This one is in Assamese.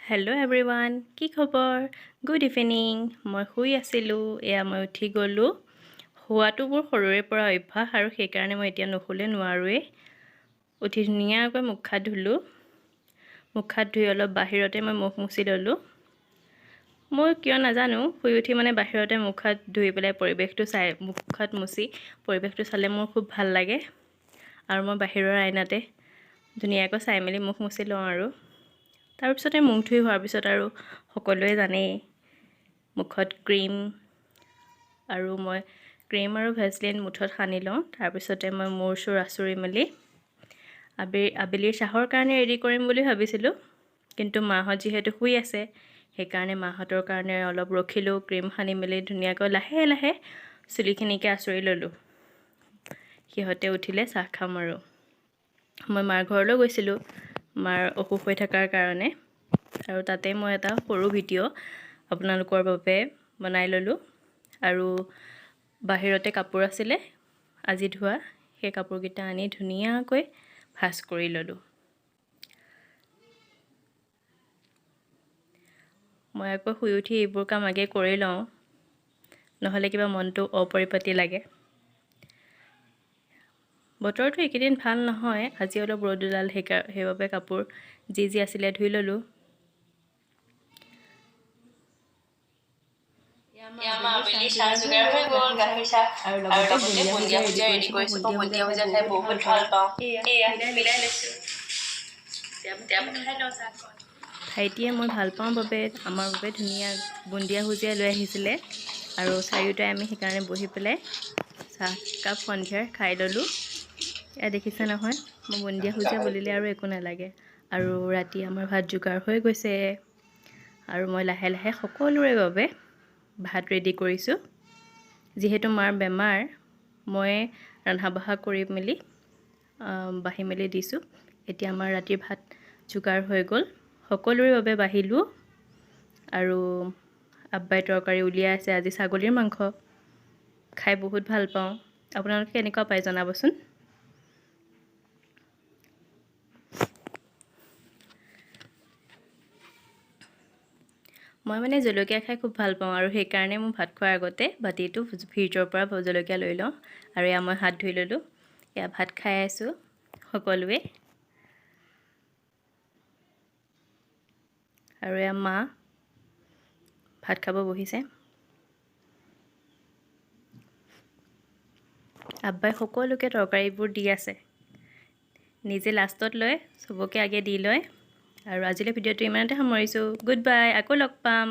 হেল্ল' এভৰিৱান, কি খবৰ? Good evening. মই শুই আছিলোঁ, এয়া মই উঠি গ'লোঁ। শোৱাটো মোৰ সৰুৰে পৰা অভ্যাস আৰু সেইকাৰণে মই এতিয়া নুশুলে নোৱাৰোৱেই। উঠি ধুনীয়াকৈ মুখ হাত ধুলোঁ। মুখ হাত ধুই অলপ বাহিৰতে মই মুখ মুচি ল'লোঁ। মই কিয় নাজানো, শুই উঠি মানে বাহিৰতে মুখ হাত ধুই পেলাই পৰিৱেশটো চাই, মুখ হাত মুচি পৰিৱেশটো চালে মোৰ খুব ভাল লাগে। আৰু মই বাহিৰৰ আইনাতে ধুনীয়াকৈ চাই মেলি মুখ মুচি লওঁ। আৰু তাৰপিছতে মুখ ধুই হোৱাৰ পিছত আৰু সকলোৱে জানেই মুখত ক্ৰীম, আৰু মই ক্ৰীম আৰু ভেজলিন মুঠত সানি লওঁ। তাৰপিছতে মই মূৰ চূৰ আঁচুৰি মেলি আবেলিৰ চাহৰ কাৰণে ৰেডি কৰিম বুলি ভাবিছিলোঁ, কিন্তু মাহঁত যিহেতু শুই আছে সেইকাৰণে মাহঁতৰ কাৰণে অলপ ৰখিলোঁ। ক্ৰীম সানি মেলি ধুনীয়াকৈ লাহে লাহে চুলিখিনিকে আঁচুৰি ল'লোঁ। সিহঁতে উঠিলে চাহ খাম। আৰু মই মাৰ ঘৰলৈ গৈছিলোঁ মাৰ অসুখ হৈ থকাৰ কাৰণে, আৰু তাতে মই এটা সৰু ভিডিঅ' আপোনালোকৰ বাবে বনাই ল'লোঁ। আৰু বাহিৰতে কাপোৰ আছিলে আজি ধোৱা, সেই কাপোৰকেইটা আনি ধুনীয়াকৈ ভাঁজ কৰি ল'লোঁ। মই আকৌ শুই উঠি এইবোৰ কাম আগে কৰি লওঁ, নহ'লে কিবা মনটো অপৰিপাটি লাগে। বতৰটো এইকেইদিন ভাল নহয়, আজি অলপ ৰ'দ ওলাল, সেইবাবে কাপোৰ যি যি আছিলে ধুই ল'লোঁ। আবেলি চাহ যোগাৰ হৈ গ'ল, গাখীৰ চাহ আৰু লগতে বুন্দিয়া ভুজিয়া ৰেডি কৰিছোঁ। মই বুন্দিয়া ভুজিয়া খাই বহুত ভাল পাওঁ। এয়া মিলাই লৈছোঁ, এতিয়া খাই লওঁ চাহকণ। ভাইটিয়ে মই ভাল পাওঁ বাবে আমাৰ বাবে ধুনীয়া বুন্দিয়া ভুজিয়া লৈ আহিছিলে, আৰু চাৰিওটাই আমি সেইকাৰণে বহি পেলাই চাহকাপ সন্ধিয়াৰ খাই ল'লোঁ। এয়া দেখিছে নহয়, মই বুন্দিয়া ভুজিয়া বুলিলে আৰু একো নালাগে। আৰু ৰাতি আমাৰ ভাত যোগাৰ হৈ গৈছে, আৰু মই লাহে লাহে সকলোৰে বাবে ভাত ৰেডি কৰিছোঁ। যিহেতু মাৰ বেমাৰ, মই ৰন্ধা বঢ়া কৰি মেলি বাঢ়ি মেলি দিছোঁ। এতিয়া আমাৰ ৰাতিৰ ভাত যোগাৰ হৈ গ'ল, সকলোৰে বাবে বাঢ়িলোঁ। আৰু আব্বাই তৰকাৰী উলিয়াই আছে। আজি ছাগলীৰ মাংস খাই বহুত ভাল পাওঁ। আপোনালোকে কেনেকুৱা পায় জনাবচোন। মই মানে জলকীয়া খাই খুব ভাল পাওঁ, আৰু সেইকাৰণে মোৰ ভাত খোৱাৰ আগতে বাতিটো ফ্ৰিজৰ পৰা জলকীয়া লৈ লওঁ। আৰু এয়া মই হাত ধুই ল'লোঁ, এয়া ভাত খাই আছোঁ সকলোৱে। আৰু এয়া মা ভাত খাব বহিছে। আব্বাই সকলোকে তৰকাৰীবোৰ দি আছে, নিজে লাষ্টত লয়, চবকে আগে দি লয়। আৰু আজিলৈ ভিডিঅ'টো ইমানতে সামৰিছোঁ। গুড বাই, আকৌ লগ পাম।